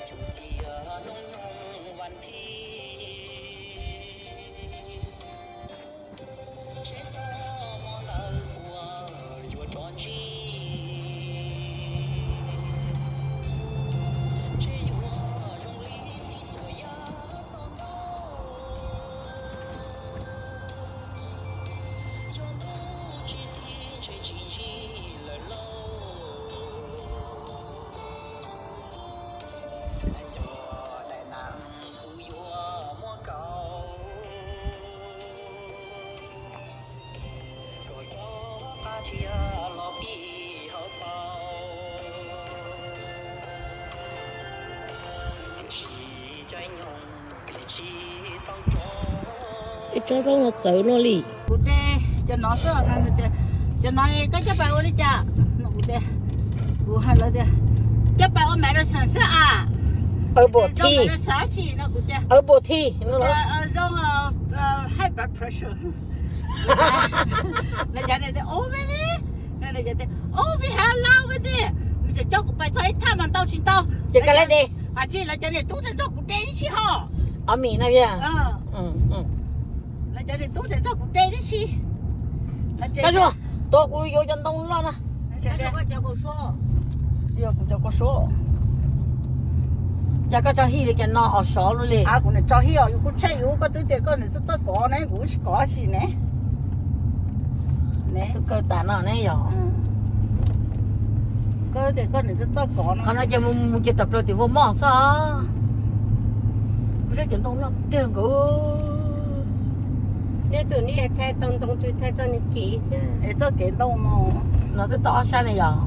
Cia hnub nyoog vas thib, seb txog hmo ntawd puas yuav rov ntsib. Ntshe yuav zoo li tib cuas yaj txog ntua, yog ntuj tsis nti ntshe tsis ntsib lawm lauj. Yog daim nas kuv yuav muab kaus, kom cov qab thiaj los pib hauv paus. Tiam sis caij nyoog tis tsis tau rov. Ib tsob zaub no txawv luaj li. Kuv de cov no xwb, tias cov no koj coj pais ua li cas no, kuv tias, kuv hais lawv tias coj pais ua medicine xwb a. Herbal tea, medicine tsis no, kuv tias herbal tea, zoo high blood pressure. Lawv cov tias ua li, ua li, ua li, nws tseem coj kuv pais txog ib thaj mas ntau tsis ntau. Ces koj la de. Tsis, lawv cov niam tub tseem nrog kuv de tib si ho. Ob mis no. Lawv cov niam tub tseem nrog kuv de tib si. Koj zuag, tua kuv yuav cov ntoo loj na. Yog kuv cov kaus suab. Cas koj tso hij li cas no os, sov luaj li. Kuv niam tso hij os, yus kuj tshem yus, koj twb tias koj niam txawj kov ne, kuv tsis kov tsis ne. Twb kawg tas no ne yog. Koj tias koj niam txawj kov no. Qhov no ces mus mus ces tawm plaws tim Vaj Moj xwb. Kuv saib cov ntoo loj tiag nkaus. Neb tus neb thaij tau ntoo twg thaij txoj nws kev xwb. Es txoj kev ntoo no. No twb tau ob sab ne yog.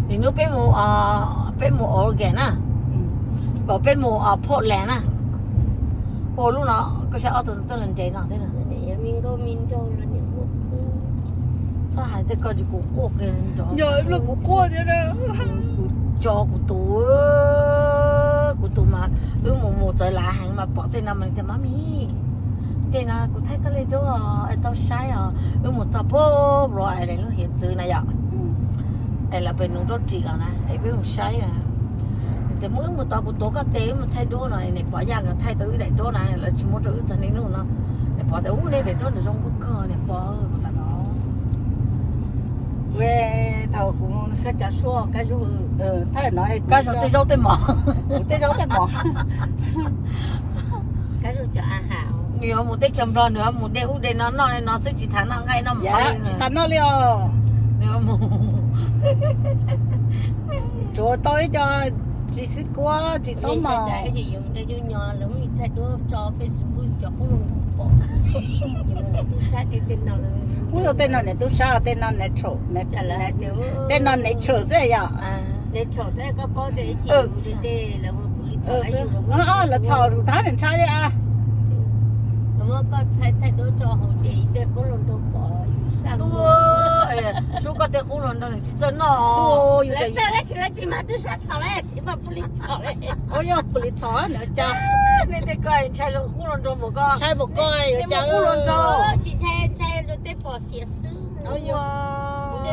Lwm hnub peb mus, peb mus Oregon na, peb mus Portland na, ua lub no koj saib ob tug tuaj los nres no thiab. Txhob hais tej ko kuv quaj kiag nrov. Yog kuv quaj thiab. Kuv co kuv tus, kuv tus mas wb mus mus txawv lav heev mas pom tej no mas tias Mami, tej no kuv thaij koj li duab es tau saib os. Wb mus txog pub Rhode Island lub hiav txwv na yom, es lawv pem nuv rau ris los na es peb mus saib na. Tias muab wb mus tod kuv tuav koj tes wb mus thaij duab no, niam pog yaj nkawd thaij tau wb daim duab na, lawv tsis muab rau wb txog niaj hnub no. Niam pog tias ub, nej daim duab nws zoo nkauj kawg niam pog. Thaum kuv cov suab Kab Zuag, Kab Zuag tej zaub tej mov, tej zaub tej mov, Kab Zuag cov a ha, nws yuav mus teb chaws Nplog, nws yuav mus de ub de no noj li no xwb, tsis tas noj nqaij noj mov, tsis tas noj li os. Nws yuav mus tsuav tau ib co tsis xwb kuab tsis taub mos. Kuj yog tej no niam tub sab, tej no natural, tej no natural xwb yom. Lawv txhom tus thab niam ntshai li a. Sub koj tej qub hluas nraug nws tsis txawj noj. Yog pus lis txhom na cas. Nej tej ko ntshai qub hluas nraug mus ko, ntshai mus ko yuav cas qub hluas nraug. Tsis ntshai, ntshai rau tej pom xiam xwb. Kuv de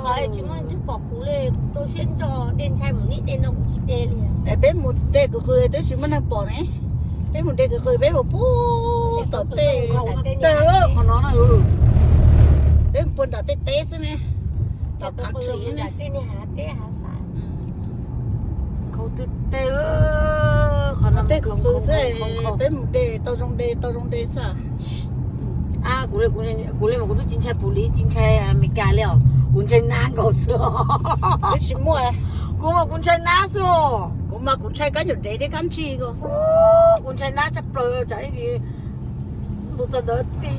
qhov tsis muaj leej twg pom kuv li, kuv rau siab ntso de ntshai mus nib de no kuv tsis de li. Es peb mus de kwv qws twb tsis muaj neeg pom ne. Peb mus de kwv qws peb mus pub tom tej, qhov no na, peb mus puag nram tej teb xwb ne. Tom country ne. Tej kwv qws xwb, peb mus de tau zoo de tau zoo de xwb. Kuv li mas kuv twb tsis ntshai pus lis, tsis ntshai Amelikas li os, kuv ntshai nab nkaus xwb. Peb tsis muaj. Kuv mas kuv ntshai nab xwb. Kuv mas kuv ntshai kab nyuam dev thiab kab ntsig nkaus xwb. Kuv ntshai nab tshaj plaws tsam ib ntsis mus txog ntawd ti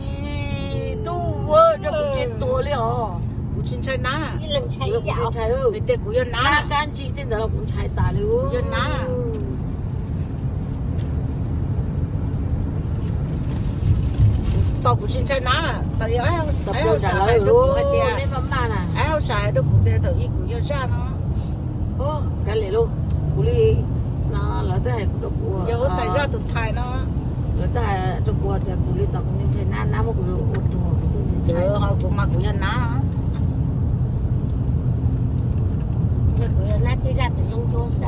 tub ua rau kuv cia tuag li os. Kuv tsis ntshai nab. Vim tias kuv yog nab, kab ntsig tej ntawd los kuv ntshai tas li. Yog nab. Tos kuv tsis ntshai nab, tau ib hauj sam hais rau kuv hais tias, ib hauj sam hais rau kuv tias thaum ub kuv yog zaj no. Kav liam lauj, kuv li no lawv twb hais rau kuv, yog ua tais zaj tus ntxhais no, lawv twb hais rau kuv tias kuv li tos kuv ntshai nab, nab muab kuv ua tuag kuv twb ntshai. Ho kuv mas kuv yog nab. Kuv yog lawv tus yeeb ncuab lawm,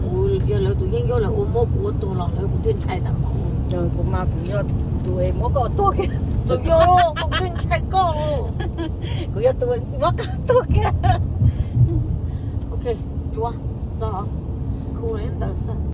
kuv yog lawv tus yeeb ncuab lawm, ua muab kuv ua tuag los lawv kuv thiaj ntshai tas npaum. Kuv mas kuv yog tus muab koj ua tuag kiag. Txawm yog los koj kuv thiaj ntshai koj los. Kuv yog tus muab koj tuag kiag. Ok, tsuav txog khu ntawd xwb.